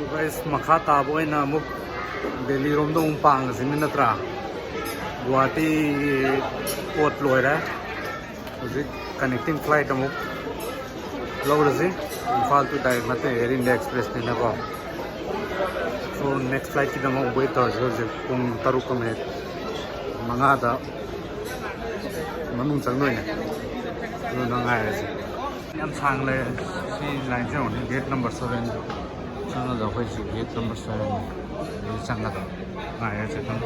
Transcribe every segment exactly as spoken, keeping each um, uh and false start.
Guys, ꯃꯈꯥ ꯇꯥꯕ ꯑꯣꯏꯅ ꯑꯃꯨꯛ ꯗꯦꯜꯂꯤ ꯔꯣꯝꯗ ꯑꯃꯨꯛ ꯄꯥꯡꯉꯁꯤꯅꯦ, ꯅꯠꯇ꯭ꯔꯥ? ꯒꯨꯋꯥꯍꯥꯇꯤ ꯄꯣꯠ ꯂꯣꯏꯔꯦ꯫ ꯍꯧꯖꯤꯛ connecting flight ꯑꯃꯨꯛ ꯂꯧꯔꯁꯤ꯫ ꯏꯝꯐꯥꯜ to direct ꯅꯠꯇꯦ, Air India Expressꯅꯤꯅꯀꯣ꯫ So next flightꯀꯤꯗꯃꯛ wait ꯇꯧꯔꯁꯤ꯫ ꯍꯧꯖꯤꯛ ꯄꯨꯡ ꯇꯔꯨꯛꯀ minute ꯃꯉꯥꯗ ꯃꯅꯨꯡ ꯆꯪꯗꯣꯏꯅꯦ꯫ ꯑꯗꯨꯅ ꯉꯥꯏꯔꯁꯤ꯫ ꯌꯥꯝ ꯁꯥꯡ ꯂꯩꯔꯦ꯫ ꯁꯤ lineꯁꯦ ꯌꯦꯡꯉꯨꯅꯦ, gate number seven ꯆꯪꯉꯒ ꯑꯩꯈꯣꯏꯁꯤ gate number seven ꯆꯪꯒꯗꯕ ꯉꯥꯏꯔꯁꯤ ꯑꯗꯨꯝ꯫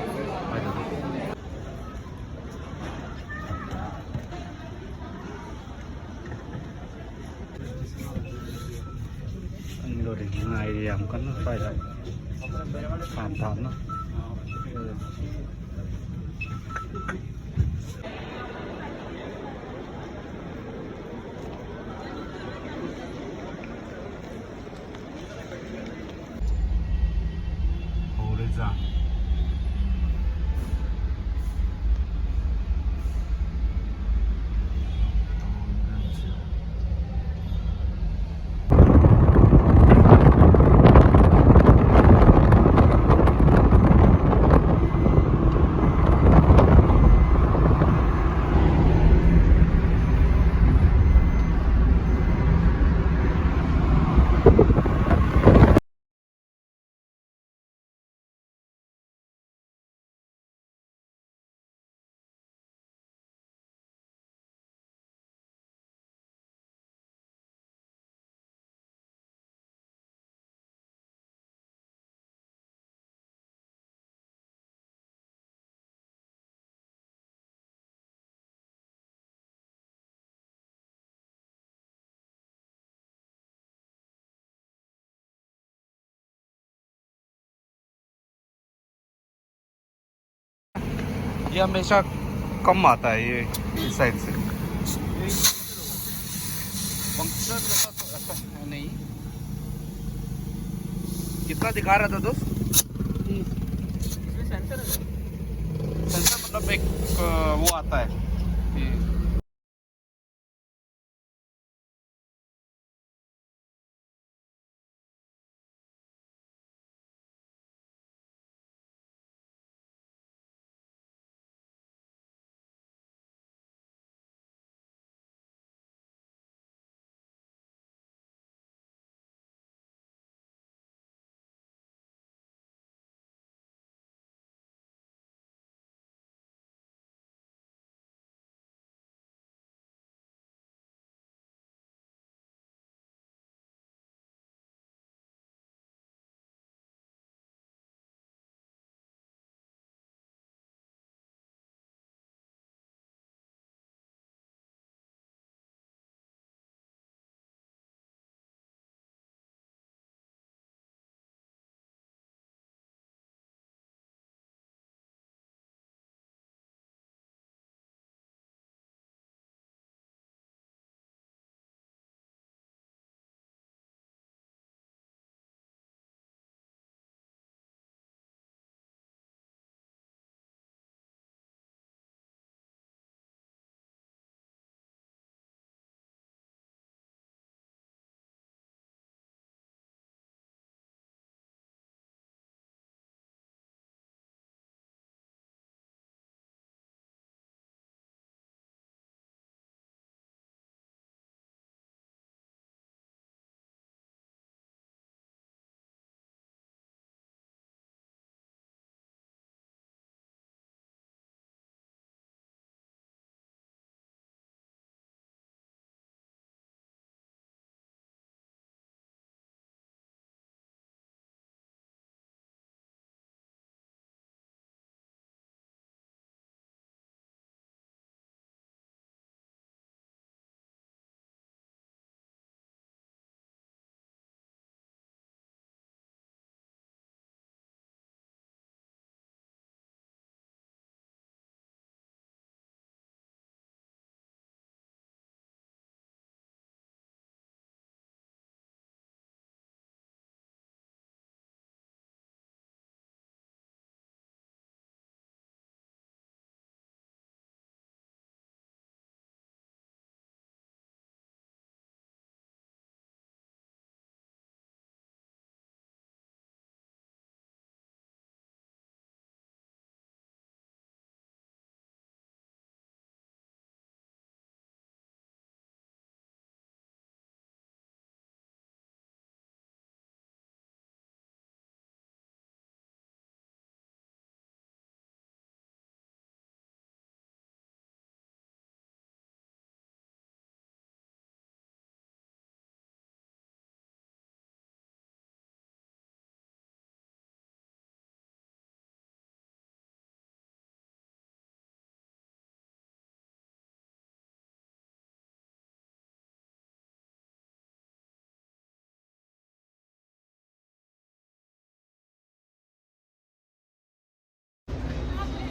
ꯂꯣꯏꯔꯦ, ꯉꯥꯏꯔꯤ ꯌꯥꯝ ꯀꯟꯅ ꯁ꯭ꯋꯥꯏꯗ ꯈꯥꯝ ꯊꯥꯝꯅ꯫ ꯍꯧꯔꯦ ꯆꯥ꯫ ये हमेशा कम आता है ये इस साइड से। पंक्चर जैसा तो ऐसा है नहीं। कितना दिखा रहा था दोस्त? इसमें सेंसर है। सेंसर मतलब एक, अ, वो आता है। ये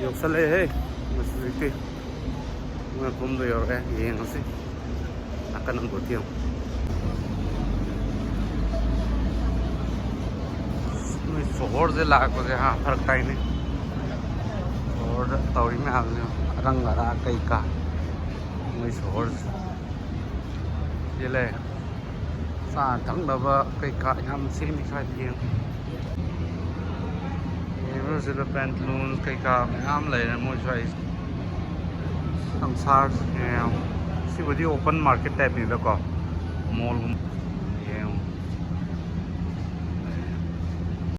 ꯌꯧꯁꯜꯂꯛꯑꯦꯍꯦ꯫ ꯍꯧꯖꯤꯛꯇꯤ ꯃꯣꯏ ꯃꯐꯝꯗꯣ ꯌꯧꯔꯛꯑꯦ꯫ ꯌꯦꯡꯉꯁꯤ꯫ ꯅꯥꯀꯟ ꯑꯃ ꯄꯨꯊꯤ ꯌꯦꯡꯉꯨ꯫ ꯅꯣꯏ ꯁꯣꯍꯣꯔꯁꯦ ꯂꯥꯛꯄꯁꯦ ꯍꯥ ꯐꯔꯛ ꯇꯥꯏꯅꯦ꯫ ꯁꯣꯍꯣꯔꯗ ꯇꯧꯔꯤ ꯃꯌꯥꯝꯁꯦ, ꯑꯔꯪ ꯑꯔꯥꯛ ꯀꯩꯀꯥ, ꯅꯣꯏ ꯁꯣꯍꯣꯔꯁꯦ꯫ ꯁꯤ ꯂꯩ꯫ ꯆꯥ ꯊꯛꯅꯕ ꯀꯩꯀꯥ ꯌꯥꯝ ꯁꯦꯝꯃꯤ ꯁ꯭ꯋꯥꯏꯗ ꯌꯦꯡꯉꯨ꯫ ꯌꯦꯡꯉꯨ ꯁꯤꯗ ꯄꯦꯟꯇꯂꯨꯟ ꯀꯩꯀꯥ ꯃꯌꯥꯝ ꯂꯩꯔꯦ ꯃꯣꯏ ꯁ꯭ꯋꯥꯏꯁꯦ꯫ ꯁꯪꯁꯥꯔ ꯃꯌꯥꯝ꯫ ꯁꯤꯕꯨꯗꯤ open market type ꯅꯤꯗꯀꯣ꯫ Mall ꯒꯨꯝꯕ꯫